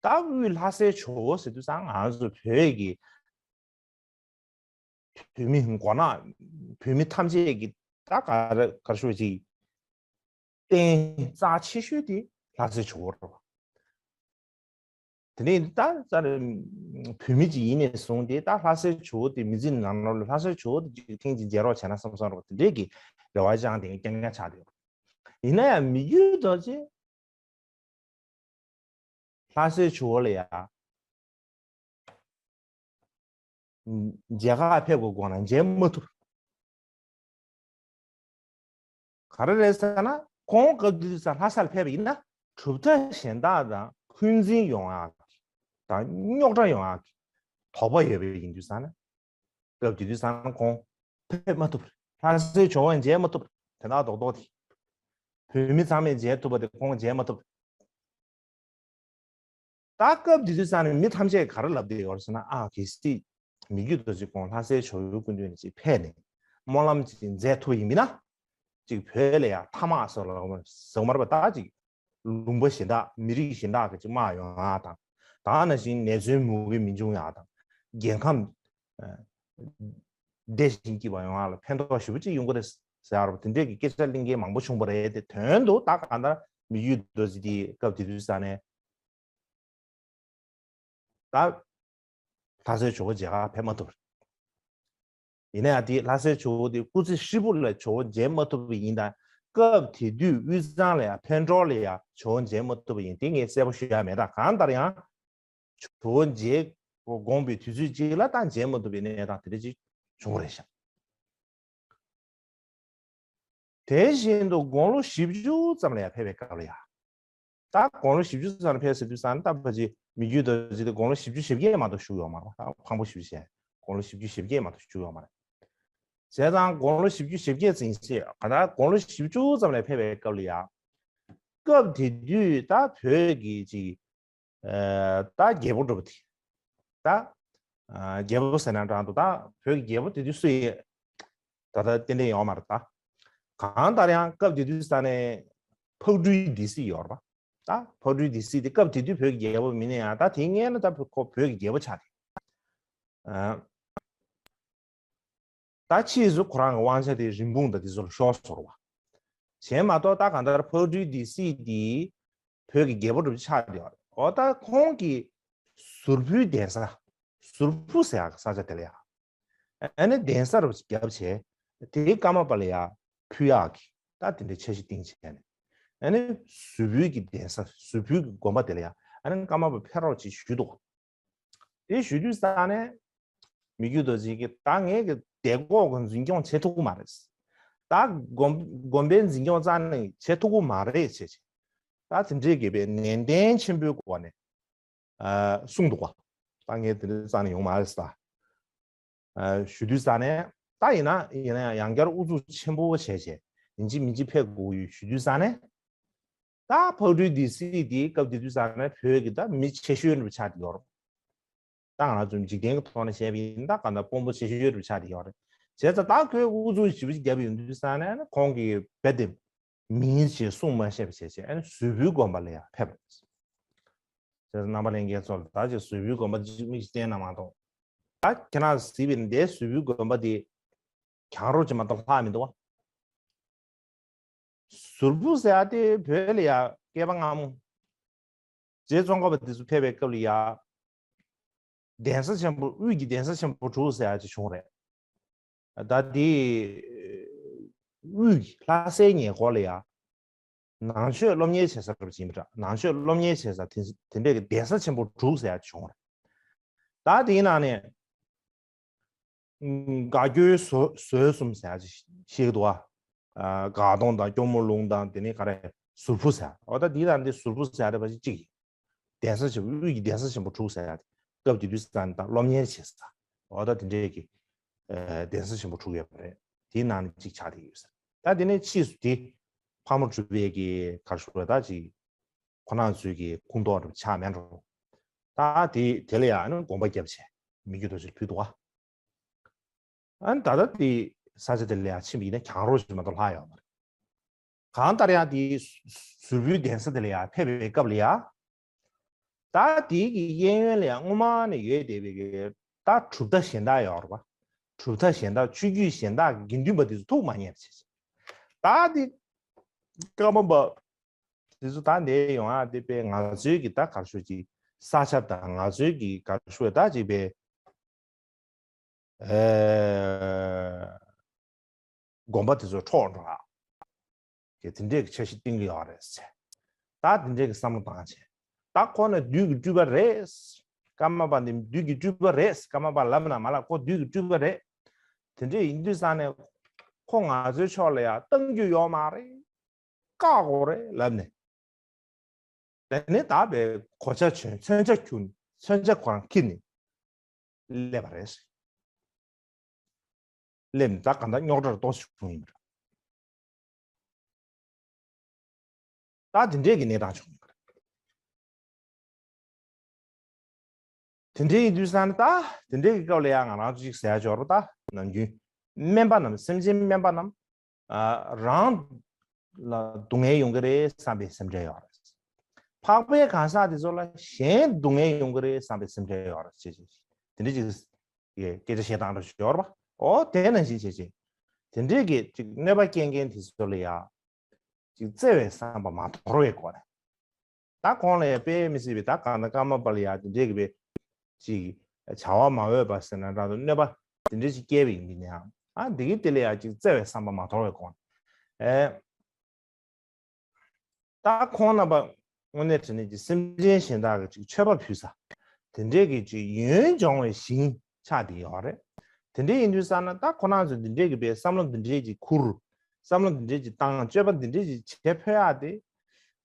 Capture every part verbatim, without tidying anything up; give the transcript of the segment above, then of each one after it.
ད་དབུས་ལྷ་སའི་ཇོ་བོ་ཟེར་དུས་ཙང་ང་ཚོ་བོད་ཀྱི་བོད་མི་མགོ་ནག་བོད་མི་ཐམས་ཅད་ཀྱི་ད་ག་རེ་ག་རེ་ཞུ་ཅིག་རྟེན་རྩ་ཆེ་ཤོས་དེ་ལྷ་སའི་ཇོ་བོ་རེད་བ། དེ་ནས་ད་ད་བོད་མི་ཅིག་ཡིན་ནས་བཟུང་སྟེ་ད་ལྷ་སའི་ཇོ་བོ་དེ་མི་ཚེ་ནང་ལོགས་ལ་ལྷ་སའི་ཇོ་བོ་དེ་ཅིག་ཐེངས་ཅིག་མཇལ་རོགས་བྱས་ན་བསམ་བསམ་རོགས་དེ་འདྲས་ཀྱི་རེ་བ་བཅངས་ཏེ་རྐྱང་རྐྱང་ཆགས་བསྡད་ཡོད། ཡིན་ན་ཡང་མི་བསྐྱོད་རྡོ་རྗེ་ལྷ་སའི་ཇོ་བོ་ལ་ཡ་མཇལ་ཁ་ཕེབས་དགོས་དགོངས་ན་མཇལ་མ་ཐུབ། ག་རེ་རེད་ཟེར་ན་ཁོང་སྐབས་དེ་དུས་ཙང་ལྷ་སར་ཕེབས་པ་ཡིན་ན་གྲུབ་མཐའ་གཞན་དག་དང་འཁོན་འཛིན་ཡོང་ཡག་དང་རྙོག་དྲ་ཡོང་ཡག་གི་དོགས་པ་ཡོད་པ་ཡིན་དུས་ཙང་ན་སྐབས་དེ་དུས་ཙང་ན་ཁོང་ཕེབས་མ་ཐུབ། ལྷ་སའི་ཇོ་བོ་མཇལ་མ་ཐུབ། དེ་དག་རྡོག་རྡོག་དེ་བོད་མི་ཚང་མས་མཇལ་ཐུབ་པ་དེ་ཁོང་མཇལ་མ་ཐུབ། ད་སྐབས་འདི་དུས་ཙང་ནས་མི་ཐམས་ཅད་ག་རེ་ལབ་བསྡད་ཡོད་རེད་ཟེར་ན། ཨ་གལ་སྲིད་མི་བསྐྱོད་རྡོ་རྗེ་ཁོང་ལྷ་སའི་ཇོ་བོའི་སྐུ་མདུན་ནས་ཅིག་ཕེབས་ནས་སྨོན་ལམ་ཅིག་མཛད་ཐུབ་པ་ཡིན་མིན་ན་ཅིག་བོད་ལ་ཡང་ཐ་མག་ཟེར་ལ་ཟེར་མ་རེད་པ། ད་ཅིག་ལུང་པ་གཞན་དག་མི་རིགས་གཞན་དག་གི་ཅིག་དམག་ཡོང་ཡག་དང་། ད་ནང་བཞིན་ནད་མཚོན་མུ་གེ་མི་འབྱུང་ཡག་དང་། རྒྱལ་ཁམས་བདེ་ཞིང་སྐྱིད་པ་ཡོང་ཡག་ལ་ཕན་ཐོགས་ཞེ་པོ་ཅིག་ཡོང་གི་རེད་ཟེར་ཡག་རེད་པ། དེ་འདྲས་ཀྱི་སྐད་ཆ་གླེང་མཁན་མང་པོ་བྱུང་བ་རེད་དེ། དོན་དུ་ད་གང་ལྟར་མི་བསྐྱོད་རྡོ་རྗེ་དེ་སྐབས་དེ་དུས་ཙང་ནས་ད་ལྷ་སའི་ཇོ་བོ་མཇལ་ཁ་ཕེབས་མ་ཐུབ་རེད། ཡིན་ན་ཡང་དེ་ལྷ་སའི་ཇོ་བོ་དེ་སྐུ་ཚེ་ཧྲིལ་པོ་ལ་ཇོ་བོ་མཇལ་མ་ཐུབ་པ་ཡིན་ད། སྐབས་དེ་དུས་དབུས་གཙང་ལ་ཡང་འཕན་གྲོགས་ལ་ཡང་ཇོ་བོ་མཇལ་མ་ཐུབ་པ་ཡིན་དེ་ངས་གསལ་པོ་ཞུ་ཡག་མེད། ད་གང་ལྟར་ཡང་ཇོ་བོ་མཇལ་དགོངས་པའི་དུས་ཚོད་ཅིག་ལ་ད་མཇལ་མ་ཐུབ་པའི་གནས་སྟངས་དེ་འདྲ་ཅིག་བྱུང་བ་རེད་ཤག། དེ་བཞིན་དུ་དགུང་ལོ་བཞི་བཅུ་ཙམ་ལ་ཡང་ཕེབས་པའི་སྐབས་ལ་ཡང་། ད་དགུང་ལོ་བཞི་བཅུ་ཙམ་ལ་ཕེབས་ཟེར་དུས་ཙང་ནས་ད་ཕལ་ཆེར་མི་བསྐྱོད་རྡོ་རྗེ་དེ་དགུང་ལོ་བཞི་བཅུ་ཞེ་བརྒྱད་མ་གཏོགས་བཞུགས་ཡོད་མ་རེད། ད་ཕངས་པོ་ཞེ་པོ་བྱས་དགུང་ལོ་བཞི་བཅུ་ཞེ་བརྒྱད་མ་གཏོགས་བཞུགས་ཡོད་མ་རེད། བྱས་ཙང་དགུང་ལོ་བཞི་བཅུ་ཞེ་བརྒྱད་ཙམ་ཡིན་ཞེས། ག་ད་དགུང་ལོ་བཞི་བཅུ་ཙམ་ལ་ཕེབས་པའི་སྐབས་ལ་ཡང་། སྐབས་དེ་དུས་ད་བོད་ཀྱི་ཅིག་ཨ་ད་རྒྱལ་པོ་འདྲ་པོ་དེ། ད་ཨ་རྒྱལ་པོ་ཟེར་ན་འདྲ་འདུག་ད་བོད་ཀྱི་རྒྱལ་པོ་དེ་དུས་སུ་ཡིན། ད་ལྟ་ཏན་ཏན་ཡོད་མ་རེད་ད། གང་ལྟར་ཡང་སྐབས་དེ་དུས་ས་ནས་ཕག་གྲུའི་སྡེ་སྲིད་ཡོད་རེད་པ། ད་ཕག་གྲུའི་སྡེ་སྲིད་དེ་སྐབས་དེ་དུས་བོད་ཀྱི་རྒྱལ་པོ་མིན་ན་ཡང་ད་དེ་སྔོན་ན་ད་ཁོ་བོད་ཀྱི་རྒྱལ་པོ་ཆགས་ཏེ། ཨ། ད་ཕྱིས་སུ་ཁོ་རང་གི་དབང་ཆ་དེ་རིན་སྤུངས་དང་དེ་ཚོ་ལ་ཤོར་སོང་བ། བྱས་མ་གཏོགས་ད་གང་ལྟར་ཕག་གྲུའི་སྡེ་སྲིད་དེ་བོད་ཀྱི་རྒྱལ་པོ་འདྲ་པོ་ཆགས་བསྡད་ཡོད་རེད། འོ་ད་ཁོང་གིས་ཟུར་ཕུའི་གདན་ས། ཟུར་ཕུ་ཟེར་ཡག་ས་ཆ་དེ་ལ་ཡ། ཨ་ནི་གདན་ས་འདྲ་པོ་ཅིག་བརྒྱབ་བྱས། དེའི་ཀརྨ་པ་ལ་ཡ་ཕུལ་ཡག་གི་ད་དེ་འདྲའི་འཆར་གཞི་བཏིང་བྱས་ནས། ཨ་ནི་ཟུར་ཕུའི་གི་གདན་ས། ཟུར་ཕུའི་གི་དགོན་པ་དེ་ལ་ཡ་ཨ་ནི་ཀརྨ་པ་ཕེབས་རོགས་ཅིག་ཞུས་འདུག་དེ་ཞུ་དུས་ཙང་ནས་མི་བསྐྱོད་རྡོ་རྗེ་གིས་ད་ངས་ཀྱི་དེ་སྐོར་གྱི་འཛིན་སྐྱོང་བྱེད་ཐུབ་ཀྱི་མ་རེད། ད་དགོན་དགོན་པའི་འཛིན་སྐྱོང་རྩ་ནས་བྱེད་ཐུབ་ཀྱི་མ་རེད་ཟེར་བྱས། ད་དེ་འདྲའི་གི་དཔེ་ནན་ཏན་ཆེན་པོའི་སྒོ་ནས་ཨ་གསུངས་འདུག་ག་ད་ངས་དེ་འདྲའི་རྩ་ནས་ཡོང་མ་རེད་ཟེར། ཨ་ཞུ་དུས་ཙང་ནས་ད་ཡིན་ན་ཡིན་ན་ཡང་ཡང་བསྐྱར་ཨུ་ཚུགས་ཆེན་པོ་བྱས་བྱས་ཡིན་གཅིག་མིན་གཅིག་ཕེབས་དགོས་ཡོད་ཞུ་དུས་ཙང་ནས། ད་ཕག་གྲུའི་སྡེ་སྲིད་དེ་སྐབས་དེ་དུས་ཙང་ནས་བོད་ཀྱི་ད་མི་ཆེ་ཤོས་འདྲ་པོ་ཆགས་བསྡད་ཡོད་རེད། ད་ང་ཚོ་འཇིག་རྟེན་གྱི་ཐོག་ནས་བཤད་པ་ཡིན་ན་ད་གང་ལྟར་དཔོན་པོ་ཆེ་ཤོས་འདྲ་པོ་ཆགས་བསྡད་ཡོད་རེད། བྱས་ཙང་ད་ཁོས་ཨུ་ཚུགས་ཞེ་པོ་ཅིག་བརྒྱབ་ཡོང་དུས་ཙང་ནས་ཁོང་གིས་རྦད་དེ་མིང་ཞིག་གསུངས་མ་ཤེས་པ་བྱས་བྱས་ཨ་ནི་ཟུར་ཕུའི་དགོན་པ་ལ་ཡང་ཕེབས་པ་རེད། བྱས་ཙང་རྣམ་པ་ལྷན་རྒྱས་ཚོ་ལ་ད་ཅིག་ཟུར་ཕུའི་དགོན་པ་ཅིག་མིག་ཅིག་བསྟན་ན་མ་གཏོགས། ད་ཁྱེད་རང་གཟིགས་པ་ཡིན་ན་དེ་ཟུར་ཕུའི་དགོན་པ་དེ་གྱང་རོ་ཅིག་མ་གཏོགས་ལྷག་མི་འདུག་བ། ཟུར་ཕུ་ཟེར་ཡ་དེ་བོད་ལ་ཡ་བསྐལ་པ་སྔ་མོ། རྗེ་ཙོང་ཁ་པ་དེ་ཚོ་ཕེབས་པའི་སྐབས་ལ་ཡ། གདན་ས་ཆེན་པོ་དབུས་ཀྱི་གདན་ས་ཆེན་པོ་དྲུག་ཟེར་ཡ་ཅིག་བྱུང་རེད། ད་དེ་དབུས་ཀྱི་ལྷ་སའི་ཉེ་འཁོར་ལ་ཡ། ནང་ཆོས་སློབ་གཉེར་བྱེད་ས་རབ་ཅིག་མི་འདྲ། ནང་ཆོས་སློབ་གཉེར་བྱེད་ས་དེ་དེ་འདྲས་ཀྱི་གདན་ས་ཆེན་པོ་དྲུག་ཟེར་ཡ་ཅིག་བྱུང་རེད། ད་དེའི་ནང་ནས། དགའ་སྐྱོའི་ཟོལ་ཟོལ་གསུམ་ཟེར་ཡ་ཅིག་ཤེས་ཀྱི་འདུག་བ། དགའ་གདོང་དང་སྐྱོར་མོ་ལུང་དང་དེ་ནས་ག་རེ་ཟུར་ཕུ་ཟེར། འོ་ད་འདི་དང་འདི་ཟུར་ཕུ་ཟེར་ཡ་རེད་པ་ཅིག་གཅིག་ཡིན། གདན་ས་ཆེན་པོ་དབུས་ཀྱི་གདན་ས་ཆེན་པོ་དྲུག་ཟེར་ཡ་དེ་སྐབས་དེ་དུས་ཙང་ད་སློབ་གཉེར་བྱེད་ས། འོ་ད་དེ་འདྲས་ཀྱི་གདན་ས་ཆེན་པོ་དྲུག་ཡོད་པ་རེད། དེའི་ནང་ནས་གཅིག་ཆགས་བསྡད་ཡོད་ས། ད་དེ་ནས་ཕྱིས་སུ་དེ་ཕག་མོ་གྲུ་པའི་གི་གར་ཞུ་བ་ད་ཅིག་ཁོ་རང་ཚོའི་གི་ཁུངས་གཏོགས་འདྲ་ཆགས་མེད་འགྲོ། ད་དེ་དེ་ལ་ཡང་ཨ་ནི་དགོངས་པ་བརྒྱབ་བྱས་མི་བསྐྱོད་རྡོ་རྗེར་ཕུལ་འདུག་བ། ཨ་ནི་ད་ལྟ་དེ་ས་ཆ་དེ་ལ་ཡང་ཕྱིན་པ་ཡིན་ན་གྱང་རོ་ཞིག་མ་གཏོགས་ལྷག་ཡོད་མ་རེད། གང་ལྟར་ཡང་དེ་ཟུར་ཕུའི་གདན་ས་དེ་ལ་ཡང་ཕེབས་པའི་སྐབས་ལ་ཡང་ ད་དེའི་གི་གཡས་གཡོན་ལ་ཡང་སྔོན་མ་ནས་ཡོད་བསྡད་པའི་གི་ད་གྲུབ་མཐའ་གཞན་དག་ཡོད་རེད་པ། གྲུབ་མཐའ་གཞན་དག་ཆོས་བརྒྱུད་གཞན་དག་གི་དགེ་འདུན་པ་དེ་ཚོ་ཐུགས་མ་མཉེས་པ་བྱས་བྱས། ད་དེ་ཀརྨ་པ་དེ་ཚོ་ད་འདས་ཡོང་ཨ། དེ་པས་ང་ཚོའི་གི་ད་གར་ཤོག་ཅིག་ས་ཆ་དང་ང་ཚོའི་གི་གར་ཤོག་ད་ཅིག་པས་ཨེ། དགོན་པ་དེ་ཚོ་འཕྲོག་འགྲོ་ཨ། དེ་དེ་འདྲས་ཀྱི་འཆར་གཞི་བཏིང་གི་ཡོད་རེད་ཟེར། ད་དེ་འདྲས་ཀྱི་བསམ་བློ་བཏང་བྱས། ད་ཁོ་ནི་བདུད་ཀྱི་སྤྲུལ་པ་རེད། ཀརྨ་པ་འདི་བདུད་ཀྱི་སྤྲུལ་པ་རེད། ཀརྨ་པ་ལབ་ན་མ་ལབ་ཁོ་བདུད་ཀྱི་སྤྲུལ་པ་རེད། དེ་འདྲས་ཡིན་དུས་ཙང་ནས་ཁོ་ང་ཚོའི་ཕྱོགས་ལ་ཡང་གཏང་རྒྱུ་ཡོད་མ་རེད། བཀག་དགོས་རེད་ལབ་ནས། དེ་ནས་ད་པའི་གོ་ཆ་གྱོན། མཚོན་ཆ་གྱོན། མཚོན་ཆ་ཁོ་རང་འཁྱེར་ནས་སླེབས་པ་རེད། སླེབས་ནས་ད་གང་ལྟར་རྙོག་དྲ་ཏོག་ཙམ་བྱུང་ཡིན་པ་རེད། ད་དེ་འདྲས་ཀྱི་གནས་སྟངས་བྱུང་ཡོད་པ་རེད། དེ་འདྲས་ཡིན་དུས་ཙང་ནས་ད་དེ་འདྲས་ཀྱི་སྐབས་ལ་ཡང་ང་རང་ཚོ་ཅིག་ཟེར་ཡ་འབྱོར་པ། ད་ནམ་རྒྱུན་སྨན་པ་རྣམས། སེམས་ཅན་སྨན་པ་རྣམས་ཨ་རང་ལ་སྡུག་བསྔལ་ཡོང་གི་རེད་བསམ་པའི་སེམས་ཁྲལ་ཡོད་རེད། འཕགས་པའི་གང་ཟག་དེ་ཚོ་ལ་གཞན་སྡུག་བསྔལ་ཡོང་གི་རེད་བསམ་པའི་སེམས་ཁྲལ་ཡོད་རེད་ཅེས་ཅེས་དེ་འདྲས་ཅིག་སྐད་ཆ་བཤད་སྟངས་འདྲ་ཞིག་ཡོད་རེད་པ། ཨོ་དེ་ནང་བཞིན་བྱས་བྱས་དེ་འདྲས་ཀྱི་ཅིག་གནོད་པ་སྐྱེལ་མཁན་དེ་ཚོ་ལ་ཡ། ཅིག་བརྩེ་བའི་བསམ་པ་མ་དོར་བའི་སྒོ་ནས། ད་ཁོང་ལ་དཔེ་མི་སྲིད་པའི་ད་གང་ལྟར་ཀརྨ་པ་ལ་ཡ་དེ་འདྲས་ཀྱི་བའི་ཅིག་བྱ་བ་མ་འོས་པ་ཟེར་ན་འདྲ་འདུག་གནོད་པ་དེ་འདྲས་ཅིག་སྐྱེལ་བ་ཡིན་པ་ཡིན་ན་ཡང་། ཨ་འདི་གི་དེ་ལ་ཡ་ཅིག་བརྩེ་བའི་བསམ་པ་མ་དོར་བའི་སྒོ་ནས། ཨེ། ད་ཁོང་རྣམ་པ་དངོས་གནས་དྲང་གནས་ཀྱི་སེམས་ཅན་གཞན་དག་གི་ཅིག་མཆོད་པ་ཕུལ་ས། དེ་འདྲས་ཀྱི་ཅིག་ཡོན་སྦྱོང་བའི་ཞིང་ཆགས་བསྡད་ཡོད་རེད། དེ་འདྲས་ཡིན་དུས་ཙང་ན་ད་ཁོ་རང་ཚོས་འདི་འདྲས་ཀྱི་པའི་བསམ་བློ་འདི་འདྲས་ཀྱི་ཁུར། བསམ་བློ་འདི་འདྲས་ཀྱི་བཏང་། སྤྱོད་པ་འདི་འདྲས་ཀྱི་བྱེད་ཕོད་ཡག་དེ་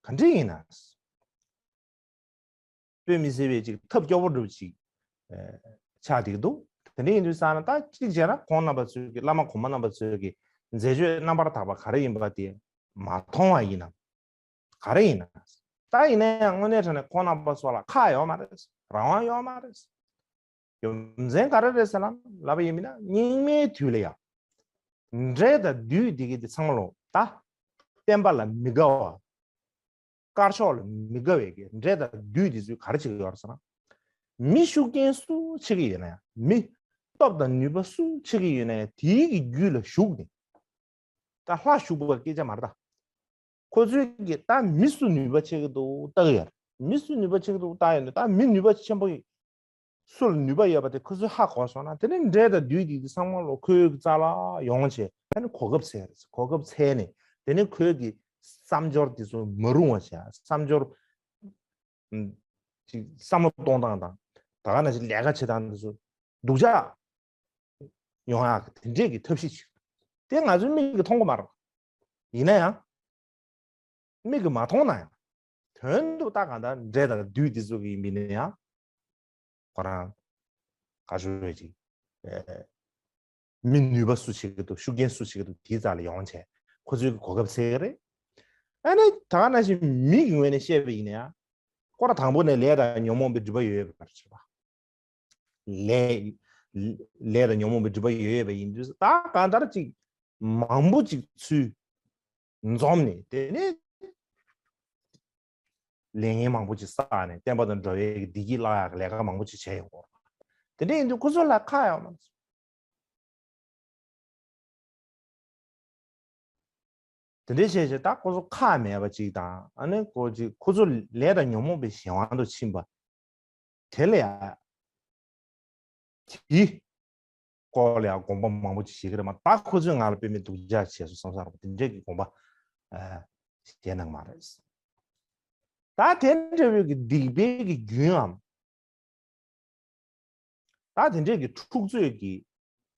ག་འདྲས་ཡིན་ན། དཔེ་མི་སྲིད་པའི་ཅིག་ཐབས་སྐྱོ་པོ་འདྲ་པོ་ཅིག་ཨ་ཆགས་བསྡད་ཀྱི་འདུག་དེ་འདྲ་ཡིན་དུས་ཙང་ན་ད་གཅིག་བྱས་ན་ཁོང་རྣམ་པ་ཚོས་ཀྱི་བླ་མ་གོང་མ་རྣམ་པ་ཚོས་ཀྱི་མཛད་སྤྱོད་རྣམ་པར་དག་པ་ག་རེ་ཡིན་པ་དེ་མ་མཐོང་བ་ཡིན་ནམ། ག་རེ་ཡིན་ན། ད་ཡིན་ན་ཡང་དངོས་གནས་དྲང་གནས་ཁོང་རྣམ་པ་ཚོ་ལ་ཁག་ཡོད་མ་རེད། རང་དབང་ཡོད་མ་རེད། རྒྱུ་མཚན་ག་རེ་རེད་ཟེར་ན་ལབ་པ་ཡིན་ན་སྙིགས་མའི་དུས་ལ་ཡང་འདྲེ་དང་བདུད་འདི་གི་འདི་ཚང་མ་ལོ་ད་བསྟན་པ་ལ་མི་དགའ་བ། དཀར་ཕྱོགས་ལ་མི་དགའ་བའི་གི་འདྲེ་དང་བདུད་འདི་ཚོས་ག་རེ་བྱེད་ཀྱི་ཡོད་རེད་ཟེར་ན། མི་ཤུགས་རྐྱེན་སུ་ཆེ་གི་ཡོད་ན་ཡང་། མི་སྟོབས་དང་ནུས་པ་སུ་ཆེ་གི་ཡོད་ན་ཡང་། དེའི་གི་རྒྱུད་ལ་ཞུགས་ནས། ད་ལྷ་ཞུགས་པ་སྐད་ཆ་མ་རེད་ད། ཁོ་ཚོའི་གི་ད་མི་སུ་ནུས་པ་ཆེ་གི་འདུག་ལྟ་གི་ཡོད་རེད། མི་སུ་ནུས་པ་ཆེ་གི་འདུག་ལྟ་ཡོད་ནས། ད་མི་ནུས་པ་ཆེན་པོ་ཡི་སུ་ལ་ནུས་པ་ཡོད་པ་དེ་ཁོ་ཚོས་ཧ་གོ་སོང་ན། དེ་ནས་འདྲེ་དང་བདུད་དེ་དེ་ཚང་མ་ལོ་ཁོའི་རྩ་ལ་ཡོང་བྱས། ཨ་ནི་གོ་སྐབས་འཚོལ་རེད། གོ་སྐབས་འཚོལ་ནས་དེ་ནས་ཁོའི་གི་བསམ་སྦྱོར་དེ་ཚོ་མ་རུང་བ་བྱས། བསམ་སྦྱོར་ཨམ་ཅིག་བསམ་བློ་གཏོང་སྟངས་དང་། ད་ག་ནང་བཞིན་ལས་ཀ་བྱེད་སྟངས་དེ་ཚོ་སྡུག་ཅག་ཡོང་ཡག་གི་དེ་འདྲས་ཀྱི་ཐབས་ཤེས་ཅིག་དེ་ང་ཚོའི་མིག་གིས་མཐོང་གི་མ་རེད། ཡིན་ན་ཡང་། མིག་གིས་མ་མཐོང་ན་ཡང་། དོན་དུ་ད་གང་ལྟར་འདྲེ་དང་བདུད་འདི་ཚོ་གི་ཡིན་པ་ཡིན་ན་ཡང་། ཁོ་རང་ག་ཞུ་བའི་ཅིག་ཨེ། མི་ནུས་པ་སུ་བྱེད་ཀྱི་འདུག་ཤུགས་རྐྱེན་སུ་བྱེད་ཀྱི་འདུག་དེའི་རྩ་ལ་ཡོང་བྱས་ཁོ་ཚོའི་གི་གོ་སྐབས་འཚོལ་གི་རེད། ཨ་ནི་ད་ག་ནང་བཞིན་མི་གི་ངོས་ནས་བཤད་པ་ཡིན་ན་ཡང་། སྐོར་དང་པོ་ནས་ལས་དང་ཉོན་མོངས་པའི་སྒྲིབ་པ་ཡོད་པར་བྱེད་པ། ལས། ལས་དང་ཉོན་མོངས་པའི་སྒྲིབ་པ་ཡོད་ཡོད་པ་ཡིན་དུས་ད་གང་ལྟར་ཅིག་མང་པོ་ཅིག་ཚུར་འཛོམས་ནས། དེ་ནས་ལས་ངན་མང་པོ་ཅིག་བསགས་ནས་བསྟན་པ་དང་འགྲོ་བའི་བདེ་སྐྱིད་བརླག་ཡག་གི་ལས་ཀ་མང་པོ་ཅིག་བྱས་ཡོང་གི་རེད། དེ་འདྲ་ཡིན་དུས་ཁོ་ཚོ་ལ་ཁག་ཡོད་མ་རེད། དེ་འདྲའི་བྱས་བྱས་ད་ཁོ་ཚོ་ཁག་མེད་པ་ཅིག་དང་། ཨ་ནི་ཁོ་ཅིག་ཁོ་ཚོ་ལས་དང་ཉོན་མོངས་པའི་གཞན་དབང་དུ་ཕྱིན་པ་དེ་ལ་ཡ། དེའི་སྐོར་ལ་ཡ་དགོངས་པ་མང་པོ་ཅིག་བཞེས་ཀྱི་རེད་མ། ད་ཁོ་ཚོས་ང་ལ་དཔེ་མི་སྡུག་ཅག་བྱས་སོང་བསམ་ས་རེད་པ། དེ་འདྲའི་གི་དགོངས་པ་བཞེས་གནང་མ་རེད། ད་དེ་འདྲ་བའི་གི་སྡིག་པའི་གི་རྒྱུནའམ། ད་དེ་འདྲས་ཀྱི་འཁྲུག་རྩོད་ཀྱི་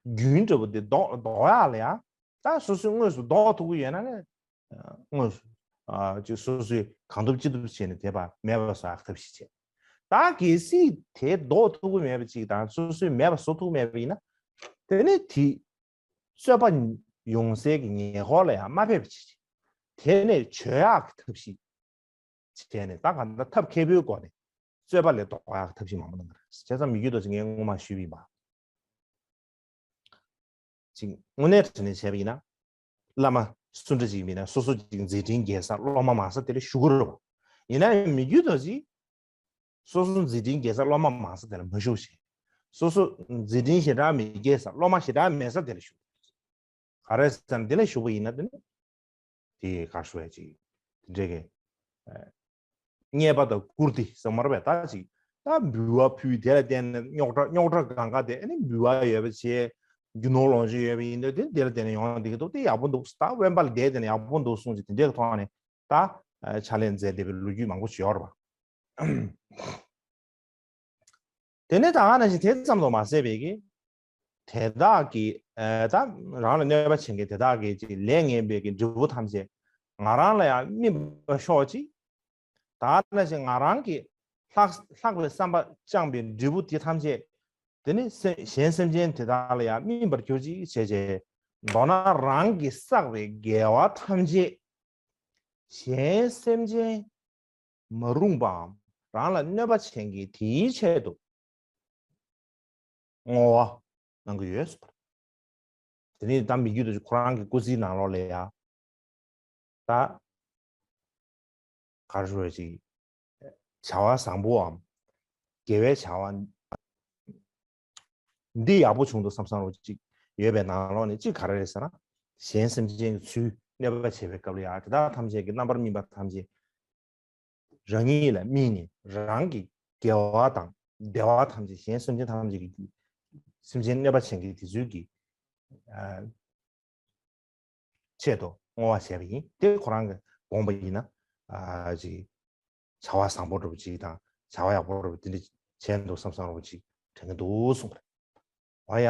རྒྱུན་འདྲ་པོ་དེ་ཟློག་ཟློག་ཡག་ལ་ཡང་། ད་སོ་སོས་དངོས་སུ་ཟློག་ཐུབ་ཀྱི་ཡོད་ན་ནི། དངོས་སུ་ཨ་ཅིག་སོ་སོས་གང་ཐུབ་ཅི་ཐུབ་བྱས་ནས་དེ་བ་མེད་པ་བཟོ་ཡག་ཐབས་ཤེས་བྱས། ད་གལ་སྲིད་དེ་ཟློག་ཐུབ་ཀྱི་མེད་པ་ཅིག་དང་། སོ་སོས་མེད་པ་བཟོ་ཐུབ་མེད་པ་ཡིན་ན། དེ་ནི་དེ་རྩོད་པ་ཡོང་སའི་གི་ཉེ་འཁོར་ལ་ཡང་མ་ཕེབས་པ་བྱེད། དེ་ནས་བྱོས་ཡག་གི་ཐབས་ཤེས་བྱས་ནས། ད་གང་ལྟར་ཐབས་མཁས་པོའི་སྒོ་ནས་རྩོད་པ་ལས་ལྡོག་ཡག་ཐབས་ཤེས་མང་པོ་གནང་གི་རེད། བྱས་ཙང་མི་བསྐྱོད་རྡོ་རྗེ་ངས་སྔོན་མ་ཞུས་པ་ཡིན་པ། ཅིག་དངོས་གནས་དྲང་གནས་བྱས་པ་ཡིན་ན། བླ་མ་སུ་འདྲ་ཅིག་ཡིན་ན་སོ་སོ་ཅིག་མཛད་འཕྲིན་རྒྱས་ས་སློབ་མ་མང་ས་དེ་ལ་ཞུ་གི་རེད་པ། ཡིན་ན་ཡང་མི་བསྐྱོད་རྡོ་རྗེ་ སོ་སོ་མཛད་འཕྲིན་རྒྱས་ས་སློབ་མ་མང་ས་དེ་ལ་མ་བཞུགས་ཤིང་། སོ་སོ་མཛད་འཕྲིན་ཞེ་དྲག་མི་རྒྱས་ས་སློབ་མ་ཞེ་དྲག་མེད་ས་དེ་ལ་བཞུགས། ག་རེ་ཟེར་ན་དེ་ལ་བཞུགས་པ་ཡིན་ན་དེ་ནི་དེ་ག་ཞུ་ཡ་ཅིག་དེ་འདྲའི་གི་ཨ་རྙེད་པ་དང་བཀུར་སྟི་ཟེར་མ་རེད་པས། ད་ཅིག་ད་འབུལ་བ་ཕུལ། དེ་ལ་བརྟེན་ནས་རྙོག་དྲ་རྙོག་དྲ་གང་ག་དེ་ཨ་ནི་འབུལ་བ་ཡོད་པ་བྱས། རྒྱུ་ནོར་ལོངས་སྤྱོད་ཡོད་པ་ཡིན་དུས་དེ་དེ་ལ་བརྟེན་ནས་ཡོང་བསྡད་ཀྱི་འདུག་དེ་ཡག་པོ་འདུག་ད་དབེན་པ་ལ་བསྡད་དེ་ནས་ཡག་པོ་འདུག་གསུངས་ཅིག་དེ་འདྲའི་གི་ཐོག་ནས་ད་ཕྱག་ལས་མཛད་བསྡད་པའི་ལོ་རྒྱུས་མང་པོ་ཞིག་ཡོད་རེད་པ། དེ་ནས་ད་ག་ནང་བཞིན་དེ་ཙམ་དུ་མ་ཟད་པའི་གི་དེ་དག་གི་ཨ་ད་རང་ལ་གནོད་པ་བྱེད་མཁན་དེ་དག་གི་ཅིག་ལས་ངན་པའི་གི་འབྲས་བུ་ཐམས་ཅད་ང་རང་ལ་ཡང་སྨིན་པར་ཤོག་ཅིག་ད་ག་ནང་བཞིན་ང་རང་གི་ལྷག་ལྷག་པའི་བསམ་པ་བཅངས་པའི་འབྲས་བུ་དེ་ཐམས་ཅད་དེ་ནི་སེ་གཞན་སེམས་ཅན་དེ་དག་ལ་ཡང་སྨིན་པར་གྱུར་ཅིག་བྱས་བྱས། མདོར་ན་རང་གིས་བསགས་པའི་དགེ་བ་ཐམས་ཅད་གཞན་སེམས་ཅན་མ་རུངས་པའམ་རང་ལ་གནོད་པ་བྱེད་མཁན་དེའི་ཆེད་དུ་བསྔོ་བ་གནང་གི་ཡོད་ཟེར། དེ་ནི་ད་མི་རྒྱུད་དུ་ཁོ་རང་གི་སྐུ་ཚེའི་ནང་ལོགས་ལ་ཡ་ད་ག་རེ་ཞུ་བ་ཅིག་བྱ་བ་བཟང་པོའམ་དགེ་བའི་བྱ་བ་འདི་ཡག་པོ་བྱུང་འདུག་བསམ་བསམ་རོགས་ཅིག་ཡོད་པའི་ནང་ལོགས་ནས་གཅིག་ག་རེ་རེད་ཟེར་ན། གཞན་སེམས་ཅན་གྱི་ཚུལ་གནོད་པ་བྱེད་པའི་སྐབས་ལ་ཡང་དེ་དག་ཐམས་ཅད་ཀྱི་རྣམ་པར་སྨིན་པ་ཐམས་ཅད་རང་ཉིད་ལ་སྨིན་ནས་རང་གི་དགེ་བ་དང་བདེ་བ་ཐམས་ཅད་གཞན་སེམས་ཅན་ཐམས་ཅད་ཀྱི་སེམས་ཅན་གནོད་པ་བྱེད་མཁན་དེ་ཚུལ་གྱི་ཨ་ཆེད་དུ་བསྔོ་བ་བྱས་པ་ཡིན། དེ་ཁོ་རང་གི་དགོངས་པ་ཡིན་ན་ཨ་ཅིག་བྱ་བ་བཟང་པོ་འདྲ་པོ་ཅིག་དང་བྱ་བ་ཡག་པོ་འདྲ་པོ་དེ་འདྲ་བྱས་འདུག་བསམ་བསམ་རོགས་ཅིག་དྲན་གྱི་འདུག་གསུངས་པ་རེད། འོ་ཡ།